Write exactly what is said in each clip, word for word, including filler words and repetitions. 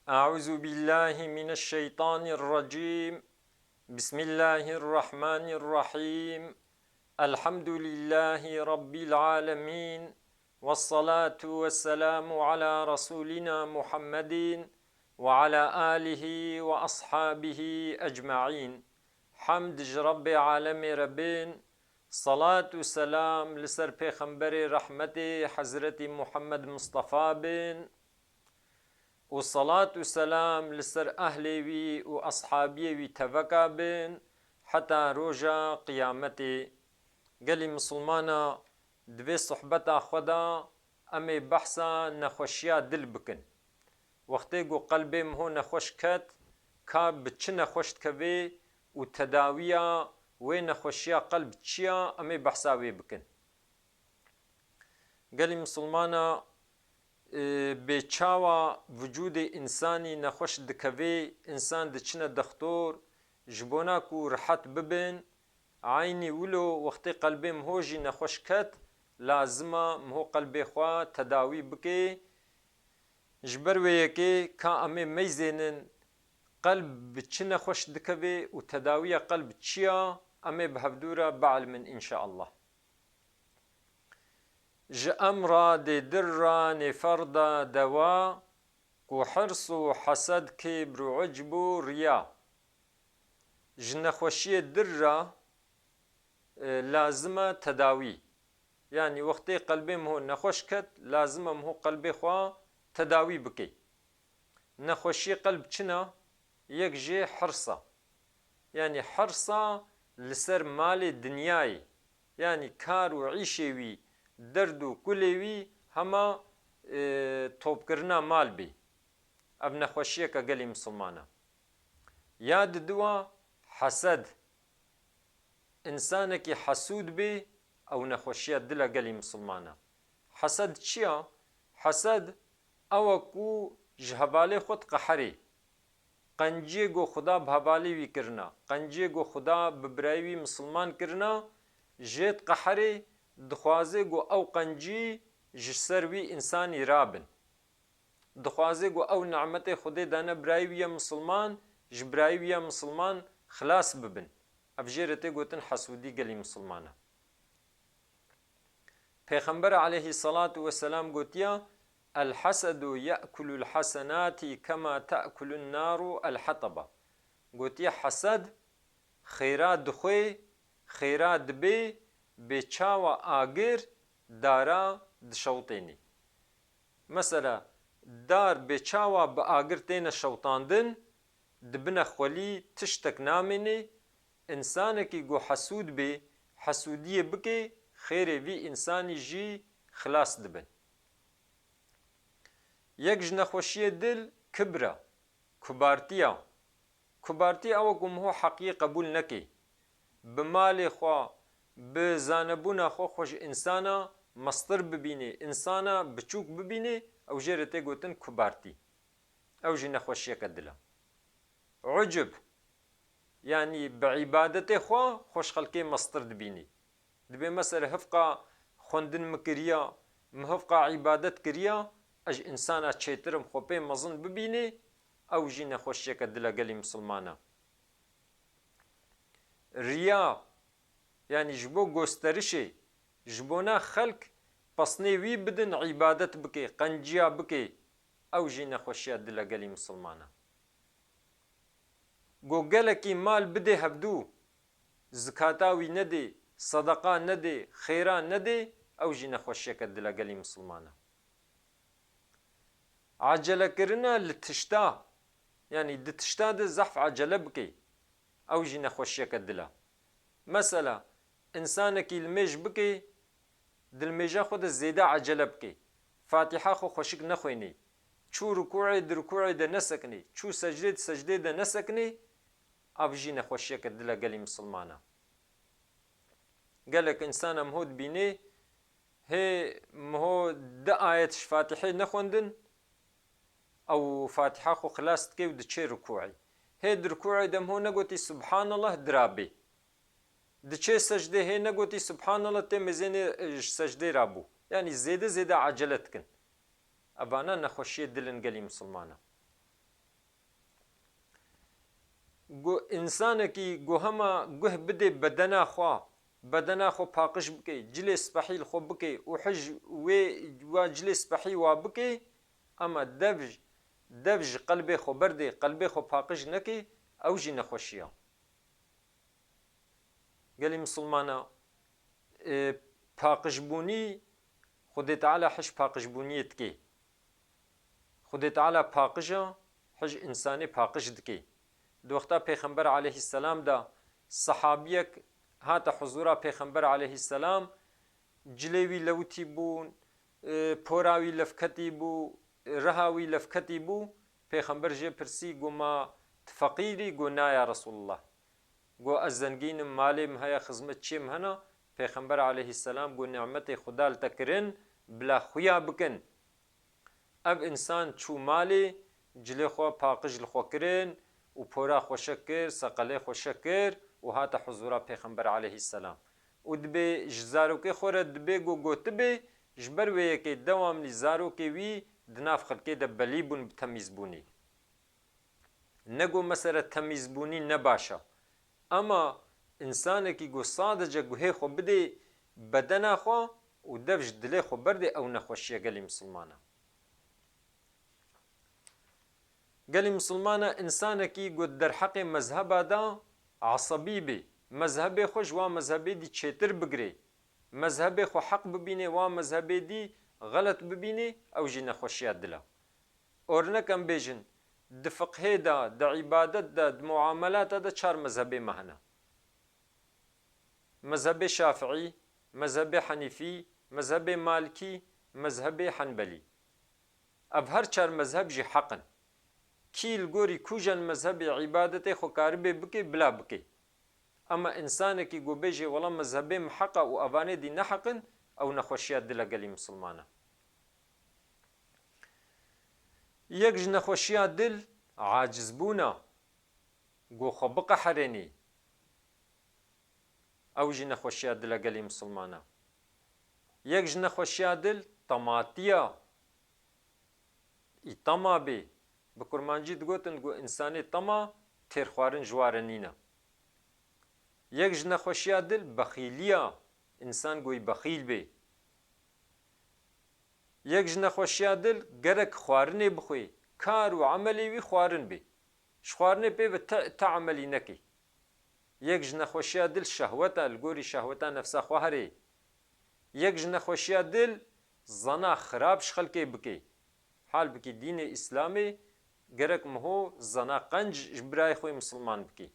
أعوذ بالله من الشيطان الرجيم. بسم الله الرحمن الرحيم. الحمد لله رب العالمين. والصلاة والسلام على رسولنا محمد وعلى آله وأصحابه أجمعين. Hamd ji Rebbê alemê re bin, salat û selam li ser Pêxemberê rehmetê Hezretî Muhammed Mistefa bin. Û salat û selam li ser ehlê wî û eshabiyê wî teveka bin heta roja qiyametê. Gelî misilmana, di vê sohbeta xwe de em ê behsa nexweşiya dil bikin. Wextê ku qelbê miho nexweş ket, ka bi çi nexweş dikevê û tedawiya wê nexweşiya qelb çi ya, em ê behsa wê bikin. Gelî misilmana, e, bê çawa vücudê însanî nexweş dikevê, însan diçine dextor, ji bona ku rihet bibin, eynî wilo wextê qelbê miho jî nexweş ket, lazim e miho qelbê xwe tedawî bike. Ji ber wê yekê ka em ê meyzênin qelb bi çi nexweş dikevê û tedawiya qelb çi ya, em ê bi hevdû re bielimin înşeallah. Ji emradê dir ra nêfer da dewa, ku hirs û hesed, kêbr û icb û riya. Ji nexweşiyê dir ra, e, lazim e tedawî. Yanî wextê qelbê miho nexweş ket, lazim e miho qelbê xwe tedawî bike. Nexweşiyê qelb çi ne? Yek jê hirsa. Yanî hirsa li ser malê dinyayê. Yanî kar û îşê wî, derd û kulê wî hema, e, topkirina mal bê. Ev nexweşiyeke gelî misilman e. Ya diduwa hesed. Însanekî hesûd bê, ew nexweşiya dil e gelî misilman e. Hesed çi ya? Hesed ew e ku ji hevalê xwe diqeherê. Qenciyê ku Xuda bi hevalê wî kirina, qenciyê ku Xuda bi birayê wî misilman kirina, jê diqeherê, dixwaze ku ew qencî ji ser wî însanî rabin. Dixwaze ku ew nimetê Xwedê dane birayê wî ya misilman, ji birayê wî ya misilman xilas bibin. Ev jê re tê gotin hesûdî gelî misilman e. Pêxember aleyhî selatu weselam gotiya, "El-hasedu ye'kulul hasenati kema te'kulun naru el-hataba." Gotiye, hesed xêra dixwê, xêra dibê, bê çawa agir dara dişewtênê. Mesela, dar bê çawa bi agir têne şewtandin, dibine xwelî tiştek namênê, însanekî ku hesûd bê, hesûdiyê bike, xêrê vî însanî jî xilas dibin. Yek ji nexweşiyê dil kibr e, kubartiya. Kubartî ew e ku miho heqiyê qebûl neke. Bi malê xwe, bi zanebûna xwe xwe ji însana mestir bibînê, însana biçûk bibînê, ew jê re tê gotin kubartî. Ew jî nexweşiyeke dil e. Ucb, yanî bi îbadetê xwe xwe ji xelkê mestir dibînî. Dibê mesela hifqa xwendin min kiriya, min hifqa îbadet kiriya, ez ji însana çêtir im, xwe pê mezin bibînê, ew jî nexweşiyeke dil e gelî misilman e. Riya, yanî ji bo gosterişê, ji bona xelk pesnê wî bidin, îbadet bike, qenciya bike, ew jî nexweşiya dil e gelî misilman e. Ku gelekî mal bidê hevdû, zikata wî nedê, sedeqa nedê, xêra nedê, ew jî nexweşiyeke dil e gelî misilman e. Ecelekirina li tişta, yanî di tişta de zehf ecele bike, ew jî nexweşiyeke dil e. Mesela, însanekî limêj bike, di limêja xwe de zêde ecele bike, Fatîha xwe xweşik nexwênê, çû rikûê, di rikûê de nesekinê, çû secdê, di secdê de nesekinê, ev jî nexweşiyeke dil e gelî misilman e. Gelek însana miho dibînê, hê miho di ayet ji Fatîhê nexwendin, ew Fatîha xwe xilas dike û diçê rikûê. Hê di rikûê de miho negotî Subhanallah, dirabê. Diçê secdê, hê negotî Subhanallah, tê mêzênê, e, ji secdê rabû. Yanî zêde zêde ecele dikin. Evana nexweşiyê dil in gelî misilman e. Gu-, însanekî gu hema guh bidê bedena xwe, bedena xwe paqij bike, cilê spehî li xwe bike û hij wê wa cilê spehî wa bike, ama dev, dev ji qelbê xwe berdê, qelbê xwe paqij neke, ew jî nexweşiya. Gelî misilmana, e, paqijbûnî, Xwedê Teala hij paqijbûniyê dike. Xwedê Teala paqij e, hij însanê paqij dike. Di wexta Pêxember aleyhisselam de sehabiyek hate huzûra Pêxember aleyhisselam, cilê wî lewitî bû, e, pora wî levketî bû, riha wî levketî bû. Pêxember jê pirsî, got, "Ma tu feqîr î?" Got, "Na ya Resulullah." Got, "Ez zengîn im, malê min heye, xizmetçiyê min hene." Pêxember aleyhisselam got, "Nîmetê Xuda li te kirin, bila xuya bikin." Ev însan çû malê, cilê xwe paqij li xwe kirin û pora xweşe kir, seqelê xweşe kir û hate huzûra Pêxember aleyhisselam. Û dibê ji zarokê xwe re dibê got, gotibê, ji ber wê yekê dewamlî zarokê wî di nav xelkê de belî bûn bi temîzbûnê. Ne got mesele temîzbûnî ne baş e. Ema însanekî got sadece guhê xwe bidê bedena xwe û dev ji dilê xwe berdê, ew nexweşiye gelî misilmana. Gelî misilmana, însanekî got derheqê mezheba de esebî bê, mezhebê xwe ji wa mezhebê dî çêtir bigirê, mezhebê xwe heq bibînê, wa mezhebê dî xelet bibînê, ew jî nexweşiya dil e. Ornek em bêjin, di fiqhê de, di îbadet de, di muamelata de çar mezhebê me hene. Mezhebê Şafiî, mezhebê Henîfî, mezhebê Malikî, mezhebê Henbelî. Ev her çar mezheb jî heq in. Kî li gorî kujen mezhebê îbadetê xwe karibê bike, bila bike. Ema însanekî ku bêje, "Wela mezhebê min heq e û evanê dî ne heq in", ew nexweşiya dil e gelî misilmana. Yek ji nexweşiya dil acizbûn e, ku xwe biqeherênî. Ew jî nexweşiya dil e gelî misilmana. Yek ji nexweşiya dil tematiya. Î tama bê. Bi kurmancî digotin ku însanê tama têrxwarin ji wa re nîne. Yek ji nexweşiya dil bexîliya, însan goyî bexîl bê. Yek ji nexweşiya dil gerek xwarinê bixwê, kar û emelê wî xwarin bê. Ji xwarinê pê ve te, te emelî nekê. Yek ji nexweşiya dil şehwet e, li gorî şehweta nefsa xwe herê. Yek ji nexweşiya dil zana xirab ji xelkê bikê. Halbikî dînê Îslamê gerek miho zana qenc ji birayê xwe misilman bikê.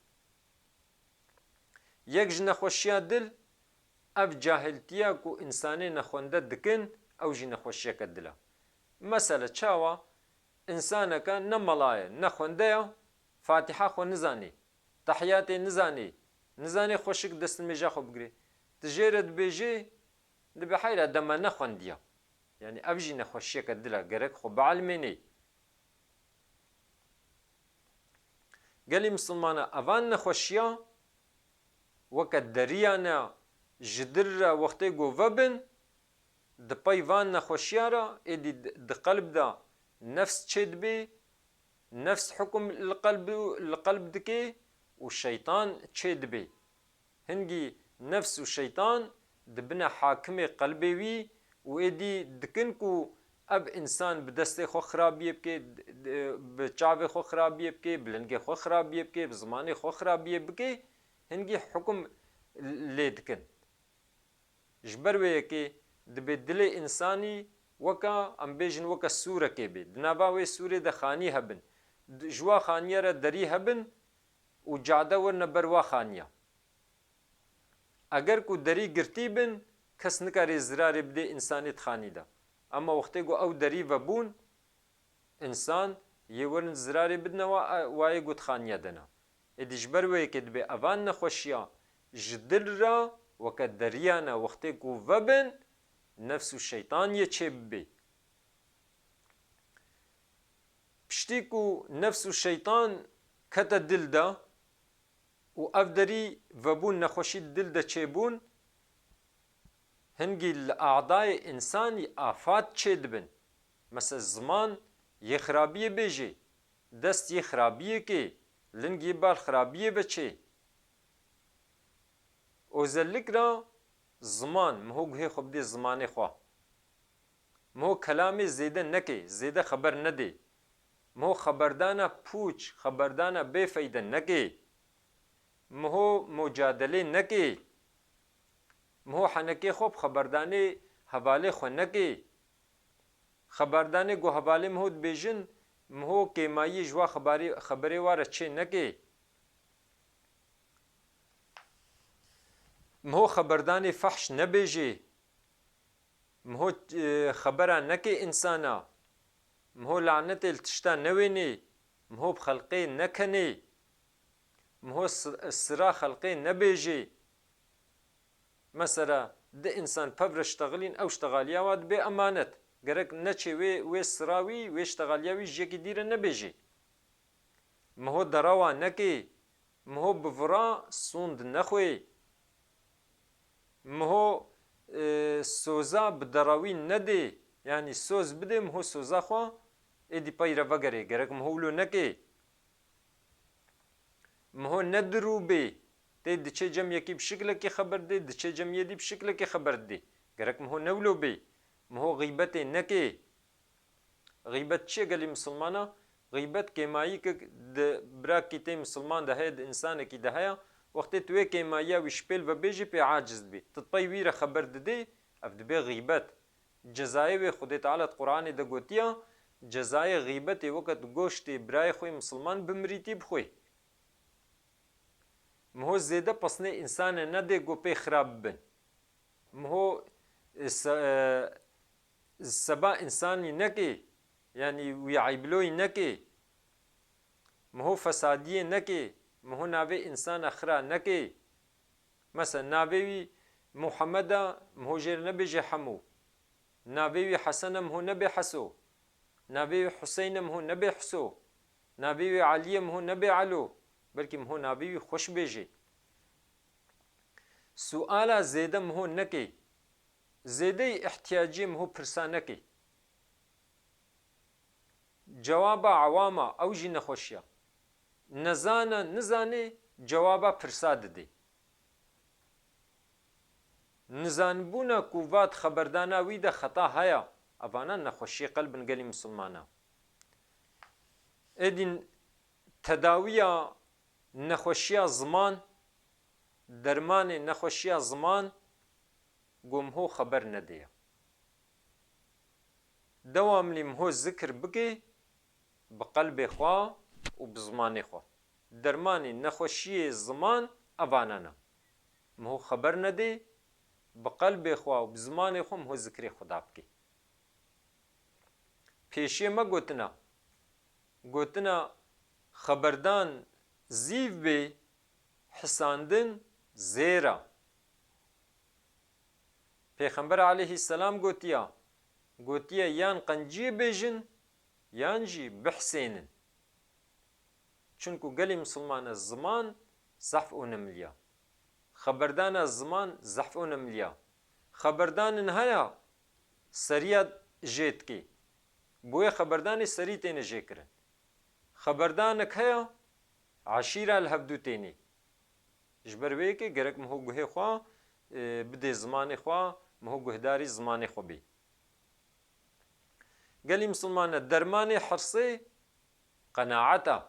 Yek ji nexweşiya dil ev cahiltiya ku însanê nexwende dikin, ew jî nexweşiyeke dil e. Mesele çawa? Însaneke ne mela ye, ne xwende ye, Fatiha xwe nizanê, tehiyatê nizanê, nizanê xweşik destnimêja xwe bigirê. Tu jê re dibêjê, dibe heyra dema nexwendiya. Yanî ev jî nexweşiyeke dil e, gerek xwe bielmênê. Gelî misilmana, evan nexweşiya weke deriyane ji dil re wextê ku vebin, di pey van nexweşiya re êdî di, di qelb de nefs çêdibê, nefs hukum li qelb, li qelb dikê û şeytan çêdibê. Hingî nefs û şeytan dibine hakimê qelbê wî û êdî dikin ku ev însan bi destê xwe xirabiyê bike, d-, d-, bi çavê xwe xirabiyê bike, bi lingê xwe xirabiyê bike, bi zimanê xwe xirabiyê bike, hingî hukum lê dikin. Ji ber wê yekê dibê dilê însanî weka, em bêjin, weke sûrekê bê. Di nava wê sûrê de xanî hebin. Di, ji wa xaniye re derî hebin û cade werine ber wa xaniya. Eger ku derî girtî bin, kes nikarê zirarê bidê însanê di xanî de. Ema wextê ku ew derî vebûn, însan yê werin zirarê bidine wa, wa yê ku di xaniya de ne. Êdî ji ber wê yekê dibê evan nexweşiya ji dil re weke deriyane wextê ku vebin, nefs û şeytan yê çê bibê. Piştî ku nefs û şeytan kete dil de, û ev derî vebûn, nexweşî di dil de çêbûn, hingî li adayê însanî afat çêdibin. Mesela ziman yê xirabiyê bêjê, dest yê xirabiyê kê, Lingî bal xirabiyê ve çê. Ozellik ra ziman, miho guhê xwe bidê zimanê xwe. Miho kelamê zêde nekê, zêde xeber nedê. Miho xeberdana pûç, xeberdana bêfeyde nekê. Miho mucadelê nekê. Miho henekê xwe bi xeberdanê hevalê xwe nekê. Xeberdanê ku hevalê miho dibêjin, miho kêmayî ji wa xebarê, xeberê wa re çê nekê. Miho xeberdanê fehş nebêjê. Miho, e, xebera nekê însana. Miho lanetê li tişta newênê. Miho bi xelqê nekenê. Miho si-, sira xelqê nebêjê. Mesela, di însan pev re ştexilîn, ew ştexaliya wa dibe emanet. Gerek neçê wê, wê sira wî, wê ştexaliya wî ji yekî dî re nebêjê. Miho derewa nekê, miho bi vira sûnd nexwê. Miho, e, soza bi derawî nedê, yanî soz bidê, miho soza xwe êdî pey re vegerê. Gerek miho wilo nekê. Miho ne dirû bê. Tê diçê cem yekî bi şiklekî xeber didê, diçê cem yê dî bi şiklekî xeber didê. Gerek miho ne wilo bê. Miho xîbetê nekê. Xîbet çi ye gelî misilmana? Xîbet kêmayîkek di birakî tê misilman de heye, di însanekî de heye. Wextê tu wê kêmayiya wî ji pêl ve bêjî pê aciz dibê. Tu pey wî re xeber didê, ev dibe xîbet. Cezayê wê Xwedê Teala di Qur'anê de gotiya, cezayê xîbetê weke tu goştê birayê xwe yê misilman bi mirîtî bixwê. Miho zêde pesnê însane nedê ku pê xirab bibin. Miho, e, se-, e, seba însanî nekê, yanî wî eybloyî nekê. Miho fesadiyê nekê, miho navê însana xira nekê. Mesela navê wî Muhammed e, miho jê re nebêje Hemo. Navê wî Hesen e, miho nebê Heso. Navê wî Huseyn e, miho nebê Huso. Navê wî Elî ye, miho nebê Elo. Belkî miho navê wî xweş bêjê. Suala zêde miho nekê. Zêdeyî ihtiyaciyê miho pirsa nekê. Cewaba ewama ew jî nexweşiya. Nezana, nizanê cewaba pirsa didê. Nizanbûna ku va di xeberdana wî de xeta haya, evana nexweşiyê qelb in gelî misilmana. Êdî tedawiya nexweşiya ziman, dermanê nexweşiya ziman, ku miho xeber nedê ya. Dewamlî miho zikir bike bi qelbê xwe û bi zimanê xwe. Dermanê nexweşiyê ziman evanan e. Miho xeber nedê, bi qelbê xwe û bi zimanê xwe miho zikrê Xuda bike. Pêşiyê me gotina, gotina xeberdan zîv bê, hisandin zêr e. Pêxember aleyhisselam gotiya, gotiye yan qenciyê bêjin, yan jî bihisênin. Çunku gelî misilmane ziman zehf onemiliya. Xeberdana ziman zehf onemiliya. Xeberdanin haya seriya jê dikê. Boyê xeberdanê serî têne jêkirin. Xeberdanek haya eşîra li hevdû tênê. Ji ber wê yekê gerek miho guhê xwe, e, bidê zimanê xwe, miho guhdarî zimanê xwe bê. Gelî misilmane dermanê hirsê qenaet e.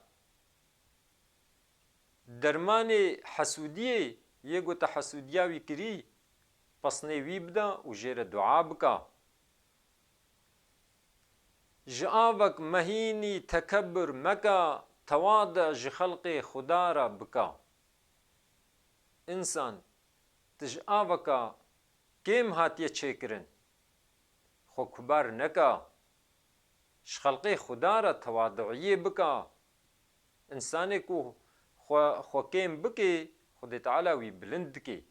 Dermanê hesûdiyê yê ku te hesûdiya wî kirî, pesnê wî bida û jê re dua bika. Ji avek mehînî tekebur meka, tewade ji xelqê Xuda re bika. Însan, tu ji aveka kêm hatiye çêkirin, xwe kubar neka. Ji xelqê Xuda re tewaduiyê bika. Însanê ku xwe, xwe kêm bikê, Xwedê Teala wî bilind dikê.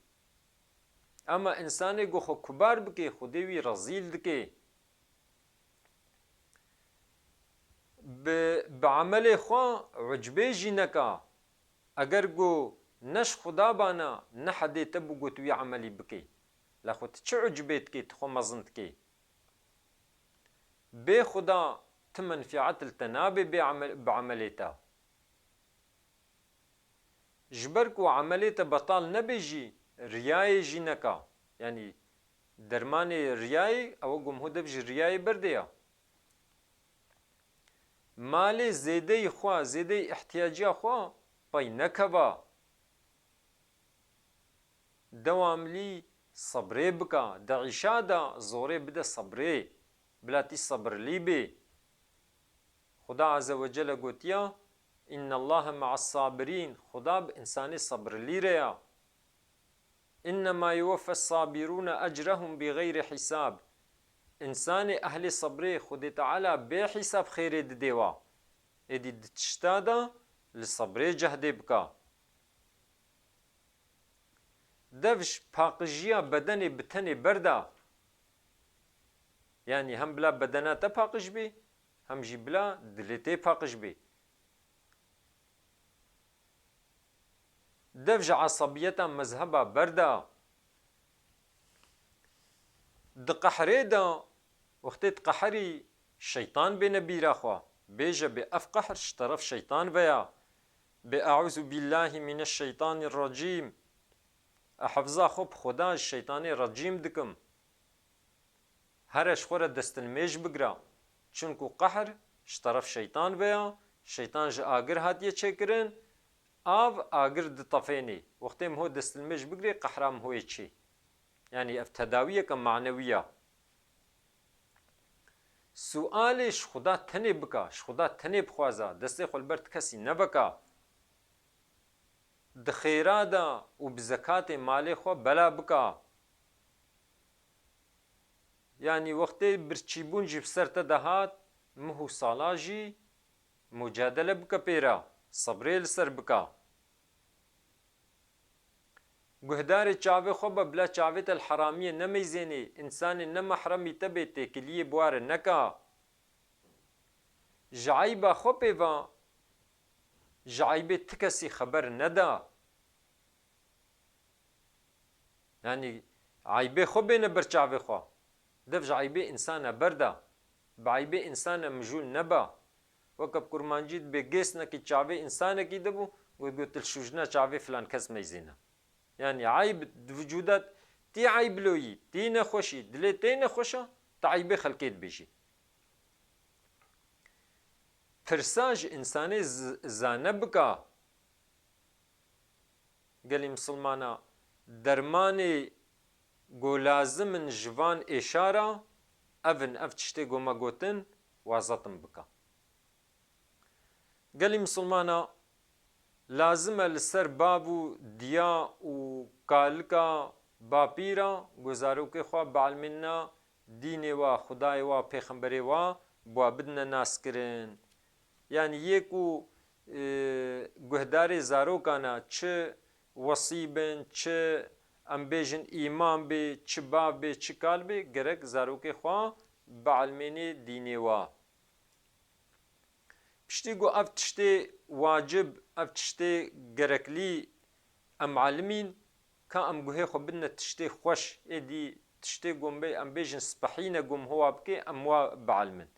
Ema însanê ku xwe kubar bikê, Xwedê wî rezîl dikê. Bi, bi emelê xwe ucbê jî neka. Eger ku ne ji Xuda bana, ne hedê te bû ku tu wî emelî bikê. La xwe tu çi ucbê dikê, tu xwe mezin dikê? Bê Xuda ti menfîet li te nabe bê emel, bi emelê te. Ji ber ku emelê te betal nebe jî, riyayê jî neka. Yanî dermanê riyayê, ew e ku min hû dev ji riyayê berdê ya. Malê zêdeyî xwe, zêdeyî ihtiyaciya xwe pey nekeva. Dewamlî sebrê bika, di îşa de zorê bide sebrê. Bila tî sebirlî bê. Xuda Azze ve Celle gotiya, "Innallaha ma'as sabirîn." Xuda bi însanê sebirlî re ya. "Innema yuwaffes sabirûne ecrehum bi xeyrî hîsab." Însanê ehlê sebrê Xwedê Teala bê hîsab xêrê didê wa. Êdî di tişta de li sebrê cehdê bika. Dev ji paqijiya bedenê bi tenê berda. Yanî hem bila bedena te paqij bê, hem jî bila dilê tê paqij bê. Dev ji esebiyeta mezheba berda. Di qehrê de, wextê diqeherî, şeytan bêne bîra xwe. Bêje bê ev qehr ji teref şeytan ve ya. Bê "Eûzubîllahî mîneşşeytanîrrecîm." E, hefza xwe bi Xuda ji şeytanê recîm dikim. Here ji xwe re destilmêj bigire. Çunku qehr ji teref şeytan ve ya, şeytan ji agir hatiye çêkirin, av agir ditefênê. Wextê min ho destilmêj bigirê, qehra min hoyê çê. Yanî ev tedawiyeke manewî ya. Sualê ji Xuda tenê bika, ji Xuda tenê bixwaza, destê xwe li ber ti kesî neveka. Di xêra de û bi zekatê malê xwe bela bika. Yanî wextê birçîbûn jî bi ser te de hat, mih û sala jî mucadele bike pê re, sebrê li ser bika. Guhdarê çavê xwe be, bila çavê te li heramiyê nemeyzênê, însanê ne mehremî te bê têkiliyê bi wa re neka. Ji eyba xwe pê ve, ji eybê ti kesî xeber neda. Yanî eybê xwe bêne ber çavê xwe. Dev ji eybê însana berda. Bi eybê însana mijûl neba. Weke bi kurmancî dibê gêsnekî çavê însanekî de bû, got, got, "Til şûjna çavê filan kes meyzêne." Yanî eyb di vücuda tî eyb loyî, tî nexweşî, dilê tê nexweşa, tu eybê xelkê dibêjî. Pirsa ji însanê z-, zane bika. Gelî misilmana, dermanê ku lazim in ji van êşara, ev in, ev tiştê ku me gotin, wazetin bika. Gelî misilmana, lazim e li ser bav û diya û kalika bapîra ku zarokê xwe bielmînina dînê wa, Xwedayê wa, pêxemberê wa, bi wa bidine naskirin. Yanî yê ku, e, guhdarê zarokan e, çi wesî bin, çi em bêjin îmam bê, çi bav bê, çi kal bê, gerek zarokê xwe bielmênê dînê wa. Piştî ku ev tiştê wacib, ev tiştê gereklî em elimîn, ka em guhê xwe bidine tiştê xweş, êdî tiştê ku em bê, em bêjin spehîne ku em howa bikê, em wa bielimin.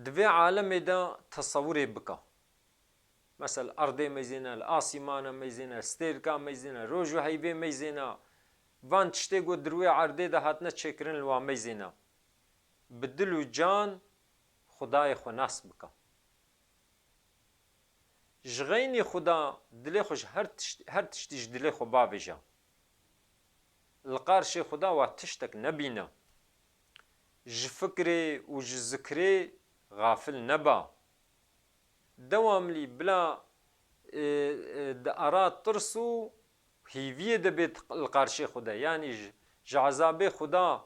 Di vê alemê de tesewirê bika. Mesela erdê meyzêne, li asîmana meyzêne, stêrka meyzêne, roj û heyvê meyzêne, van tiştê ku di rûyê erdê de hatine çêkirin li wa meyzêne. Bi dil û can Xwedayê xwe nas bika. Ji xeynî Xuda, dilê xwe ji her tişt-, her tiştî ji dilê xwe bavêje. Li qarşê Xuda wa tiştek nebîne. Ji fikrê û ji zikrê xafil neba. Dewamlî bila, e, e, di ara tirs û hîviyê de bê li qarşê Xuda. Yanî ji, ji ezabê Xuda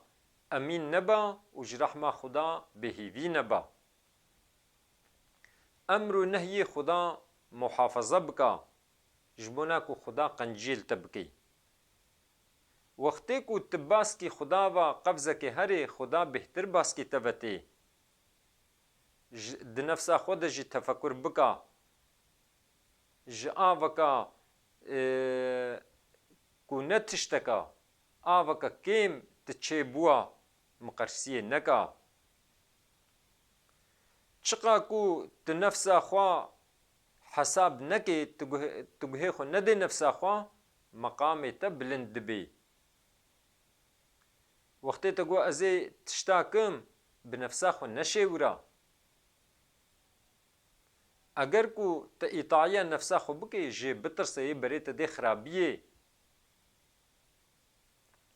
emîn neba û ji rehma Xuda bêhîvî neba. Emr û nehyê Xuda muhafaza bika, ji bona ku Xuda qenciyê li te bikey. Wextê ku tu baskî Xuda va qevzekê herê, Xuda bêhtir baskî te ve tê. Ji, di nefsa xwe de jî tefekur bika. Ji aveka, e, ku ne tişteka, aveka kêm tu çêbûwa, miqersiyê neka. Çiqa ku tu nefsa xwe hesab nekê, tu guh-, tu guhê xwe nedê nefsa xwe, meqamê te bilind dibê. Wextê te got, "Ez ê tişta kim", bi nefsa xwe neşêwira. Eger ku te îtaiya nefsa xwe bikê, jê bitirsê, yê berê te dê xirabiyê.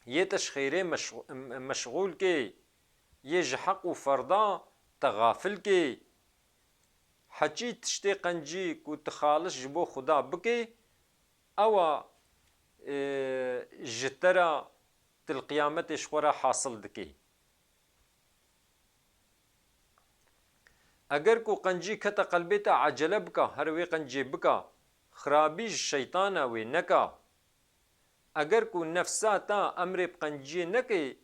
Yê te ji xêrê meş-, meşxûl kê, yê ji heq û ferda te xafil kê. Heçî tiştê qencî ku tu xalis ji bo Xuda bikê, ewa, e, ji te re tu li qiyametê ji xwe re hasil dikê. Eger ku qencî kete qelbê te, ecele bika, her wê qencê bika, xirabî ji şeytana wê neka. Eger ku nefsa te emrê bi qenciyê nekê,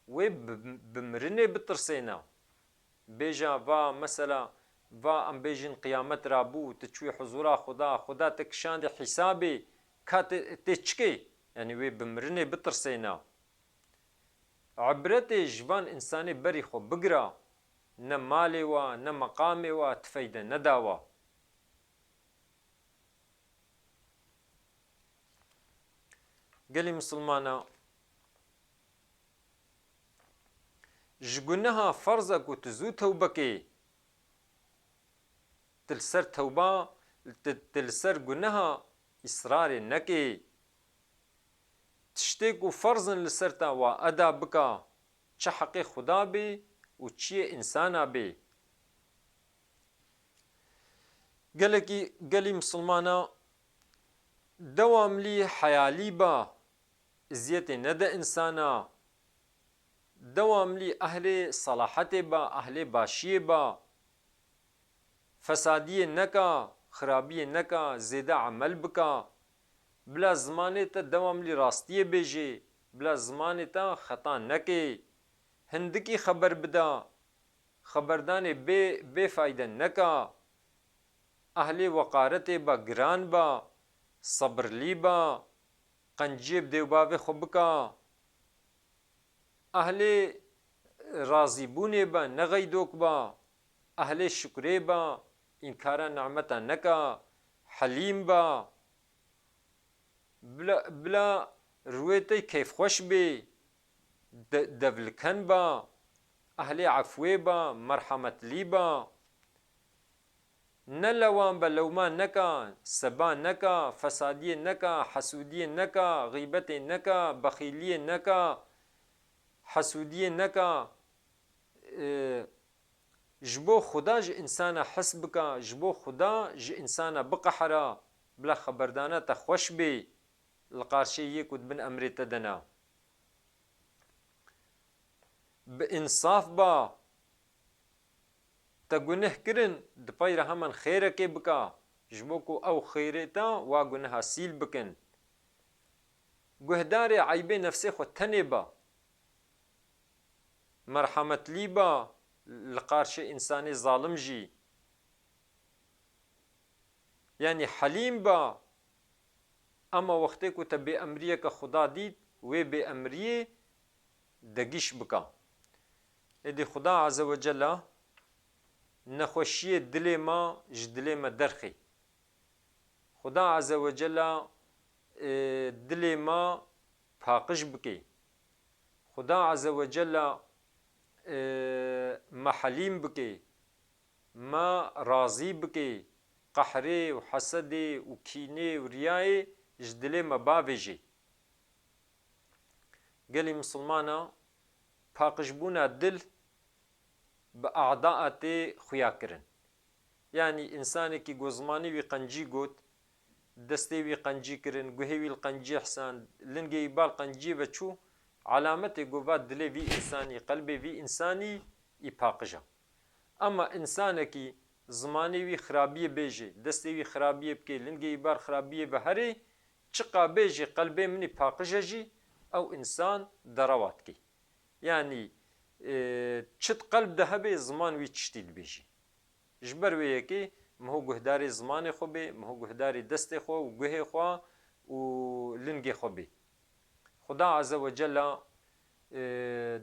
wê bi, bi mirinê bitirsêne. Bêje, va, mesela, va, em bêjin qiyamet rabû, tu çûyî huzûra Xuda, Xuda te kişandê hîsabê, ka te, tê çikê? Yanî wê bi mirinê bitirsêne. Ibretê ji van însanê berî xwe bigira, ne malê wa, ne meqamê wa ti feyde neda wa. Gelî misilmana, ji guneha ferz e ku tu zû tewbe kê. Tu li ser tewba, tu, tu li ser guneha îsrarê nekê. Tiştê ku ferz in li ser te, wa eda bika, çi heqê Xuda bê û çiyê însana bê. Gelekî, gelî misilmana dewamlî heyalî ba, eziyetê nede însana, dewamlî ehlê selahetê ba, ehlê başiyê ba, fesadiyê neka, xirabiyê neka, zêde emel bika, bila zimanê te dewamlî rastiyê bêjê, bila zimanê te xeta nekê, hindikî xeber bida, xeberdanê bê, bêfayde neka, ehlê weqaretê ba, giran ba, sebirlî ba, qenciyê bi dê û bavê xwe bika, ehlê razîbûnê ba, ne xeydok ba, ehlê şukrê ba, înkara nimeta neka, helîm ba. Bila, bila rûyê te keyfxweş bê, de-, devliken ba, ehlê efwê ba, merhemetlî ba. Ne lewan be, lewma neka, seba neka, fesadiyê neka, hesûdiyê neka, xîbetê neka, bexîliyê neka, hesûdiyê neka. E, ji bo Xuda ji însana hes bika, ji bo Xuda ji însana biqehira, bila xeberdana te xweş bê li qarşê yê ku di bin emrê te de ne. Bi însaf ba, te guneh kirin, di pey re heman xêrekê bika, ji bo ku ew xêrê te wa guneha sîl bikin. Guhdarê eybê nefsê xwe tenê ba. Merhemetlî ba li qarşê însanê zalim jî. Yanî helîm ba. Ema wextê ku te bêemriyeke Xuda dît, wê bêemriyê degîş bika. Êdî Xuda Azze ve Cella nexweşiyê dilê me ji dilê me derxê. Xuda Azze ve Cella, e, dilê me paqij bike. Xuda Azze ve Cella, e, me helîm bike, me razî bike, qehrê û hesedê û kînê û riyayê ji dilê me bavêje. Gelî misilmana, paqijbûna dil bi a'daa tê xuya kirin. Yanî însanekî ku zimanê wî qencî got, destê wî qencî kirin, guhê wî li qencî hesand, lingê wî ba li qenciyê ve çû, alametê ku va dilê vî însanî, qelbê vî însanî î paqij e. Ema însanekî zimanê wî xirabiyê bêjê, destê wî xirabiyê bikê, lingê wî ba li xirabiyê ve herê, çiqa bêjê qelbê min î paqij e jî, ew însan derewa dikê. Yanî, e, çi di qelb de hebe, ziman wî tiştî dibêjî. Ji ber wê yekê miho guhdarê zimanê xwe bê, miho guhdarê destê xwe û guhê xwe û lingê xwe bê. Xuda Azze ve Cella, e,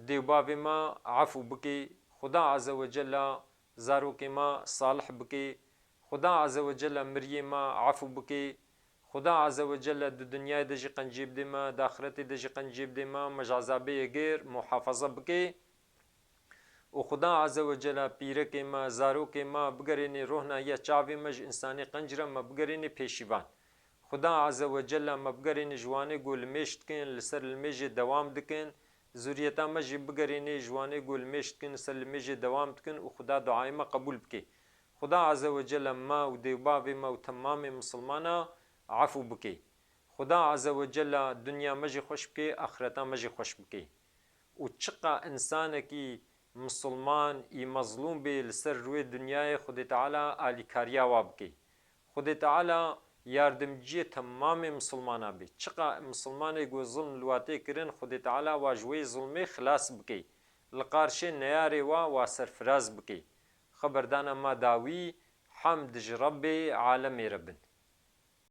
dê û bavê me efû bike. Xuda Azze ve Cella zarokê me salih bike. Xuda Azze ve Celle miriyê me efû bike. Xuda Azze ve Celle di dinyayê de jî qenciyê bidê me, di axiretê de jî qenciyê bidê me, me ji ezabê yê gêr muhafaza bike. Û Xuda Azze ve Celle pîrekê me, zarokê me bigerênê rohnahiya çavê me, ji însanê qenc re me bigerênê pêşîvan. Xuda Azze ve Celle me bigerênê ji wanê ku limêj dikin, li ser limêjê dewam dikin, zuriyeta me jî bigerênê ji wanê ku limêj dikin, li ser limêjê dewam dikin û Xuda duayê me qebûl bike. Xuda Azze ve Celle me û dêvbavê me û temamê misilmana efû bike. Xuda Azze ve Celle dinya me jî xweş bike, axireta me jî xweş bike. Û çiqa însanekî misilman î mezlûm bê li ser rûyê dinyayê, Xwedê Teala alîkariya wa bike. Xwedê Teala yardimciyê temamê misilmana bê. Çiqa misilmanê ku zilm li wa tê kirin, Xwedê Teala wa ji wê zilmê xilas bike. Li qarşê neyarê wa, wa serfiraz bike. Xeberdana me dawî, hemd ji Rebbê alemê re bin.